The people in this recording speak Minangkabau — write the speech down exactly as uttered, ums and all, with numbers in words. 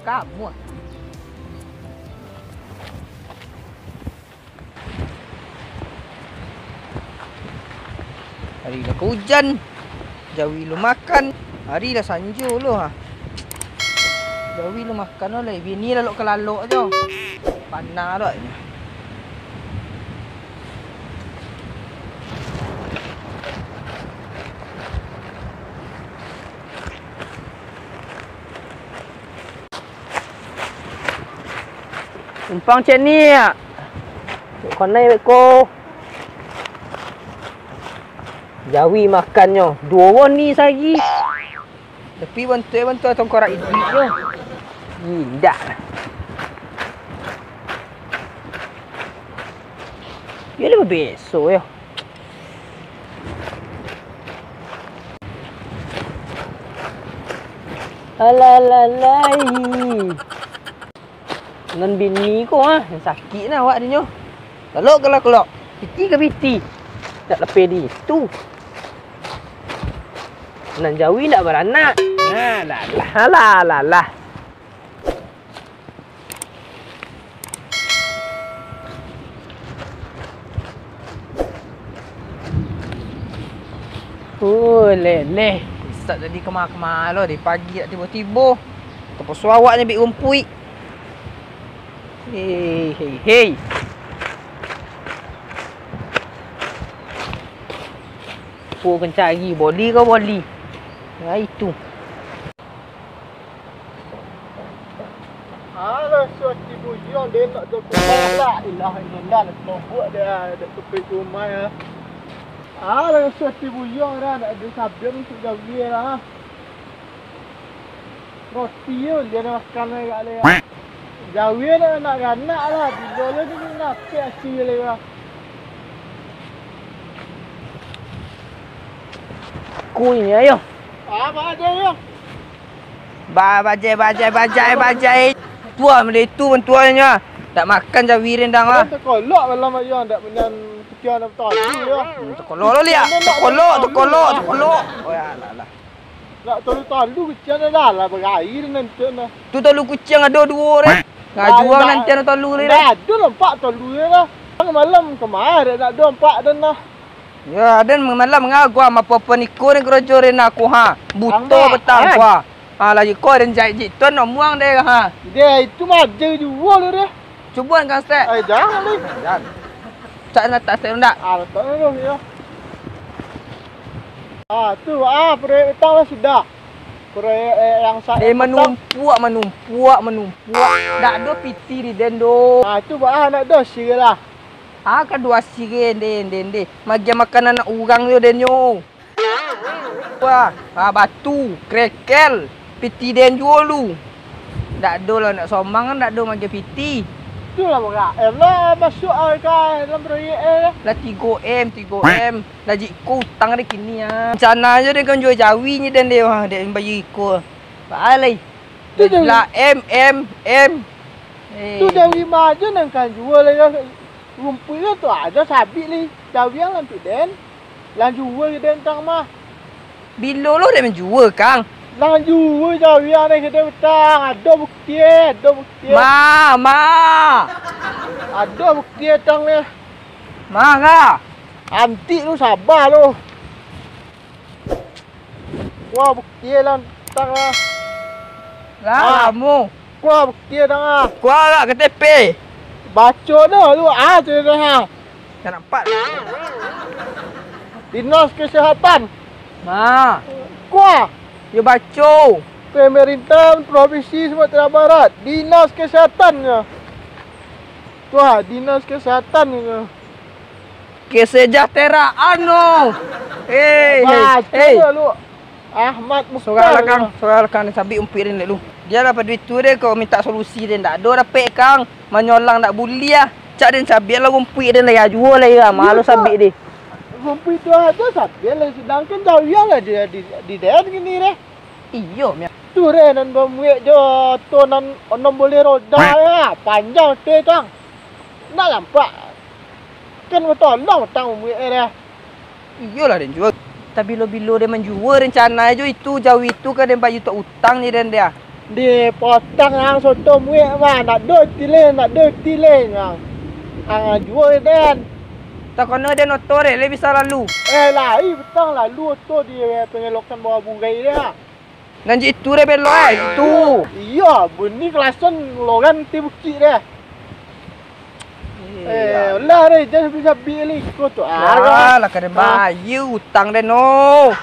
Kamu ah. Hari lah ka ujan, jawi lo makan. Hari lah sanjo lo ha. Jawi lo makan lo lai, bini lalok ka lalok jo. Panah lo. Simpang cek ni, ya. Kanai ko. Jawi makannyo. Duo ni sagi. Tapi bantuak, bantuak tongkorak iduik tu. Indak. Yo lah beso yo. Alalalai. Nan bini ko ah, nan sakik nah awak dinyo. Kalau kelok-kelok, piti ka piti. Dak lapeh di tu. Nan jawi ndak baranak. Nah, lah, lah, lah, lah, lah. Oh, leleh. Isak tadi kama-kama lo, dari pagi dak tibo-tibo. Tapaso awak nyabik rumpuik. Hei, hei, hei. Apo kencak lagi? Boli ko boli? Nah, itu. Alah, suati buyuang, den nak tokok. La ilaha illallah, nak kelompok dia, dak topik rumah ya. Alah, suati buyuang dah, nak ada sabun untuk jawi lah. Roti yo, dia nak makan lagi kali ya. Jawi nak, nak ganak lah, bilo lah ni nak api aci lagi lah. Kuinya yo. Apa ada yo? Ba-, bajai, bajai, bajai, bajai. Tua benda itu bantuannya. Tak makan jawi rendang lah. Kan takolok malam ayo, ndak menyan sekian dapat tadi yo. Hmm, takolok lo liak. Takolok, takolok, takolok. Oh ya, lah, lah. Nak tolu-tolu kecil dah lah, bagair nanti nah. Tu tolu kuciang ado duo re. Ngajua nanti ado tolu re. Ndak ado lah empat tolu re lah. Malam kemarin nak ado empat dan nah. Ya, den malam ngagua apo-apo niko ni karajo den aku ha. Buto petang gua. Ha, lagi ko den jahit jik ton omuang deh ha. Deh, itu maja juo lu deh. Cubo kan stek. Ai, jangan deh. Jangan. Cak nak tak stek ndak? Ah, tak dulu ya. Ah, tu ah proyek petang lah sudah. Proyek eh, yang sa- Eh, manumpuak, manumpuak, manumpuak. Dak ado piti di den do. Ah, tu bah dak ado sirih lah. Ah, kaduo sirih den, den, den. Magiah makan anak urang yo den yo. Wah, ah, batu, krekel, piti den juo lu. Dak ado lah, nak somang kan dak ado magiah piti. Itulah bagak. Eh, lah masuk ah ka dalam proyek eh. Lah tigo M, tigo M. Lah jiko utang dek kini ah. Rencana jo dek kan juo jawi ni den dek, wah, dek bayar iko. Balai. Tu jawi. Lah M, M, M. Eh. Tu jawi maja nan kan juo lah yo. Rumpuik tu ado sabik lai. Jawi ang lantik den. Lah juo den tang mah. Bilo lo den manjuo, Kang? Lah juo jawi ang den kito tang. Ado bukti, ado bukti. Ma, ma. Ado bukti tang ni. Ma, ka? Antik lu sabar lu. Wah, bukti lantang lah. Lah, ah. Lamo. Wah, bukti dah ah. Kuah lah K T P. Baco dah lu ah tu dah ah. Dah nampak. Dinas Kesehatan. Nah. Kuah. Yo baco. Pemerintahan Provinsi Sumatera Barat. Dinas Kesehatannya. Kuah, Dinas Kesehatan itu. Kesejahteraan no. Hei, hei, hei. Ahmad Mukhtar. Sorang lah, Kang. Sorang lah, Kang. Sabik umpuik den dek lu. Dia lah paduit tu deh, kau minta solusi deh. Ndak ado dapek, Kang. Manyolang ndak buliah. Cak den sabik lah umpuik den lah. Ya, juo lah, ya. Malu sabik deh. Rumpuik tu ado sabik lah. Sedangkan jawi ang lah di, di, di den kini deh. Iyo, Mia. Tu deh nan bamuek jo oto nan onom boleh roda, ah, panjang oto tu. Ndak nampak. Kan batolong batang bamuek deh. Iyolah den jua. Tabilo-bilo den manjua, rencana jo itu, jauah itu ka den bayu tak utang ni den deh. Di potang ang soto muek mah, ndak do tileh, ndak do tileh ang. Ang jua den. Takono den oto deh, le bisa lalu. Eh, lai petang lalu oto di, eh, pengelokan bawah bugai deh. Nan je itu deh belok eh, itu. Iyo, buni kelasan logan ti bukik deh. Eh, lah deh, jan sabik-sabik lai iko tu. Ah, lah kada bayar utang deh no.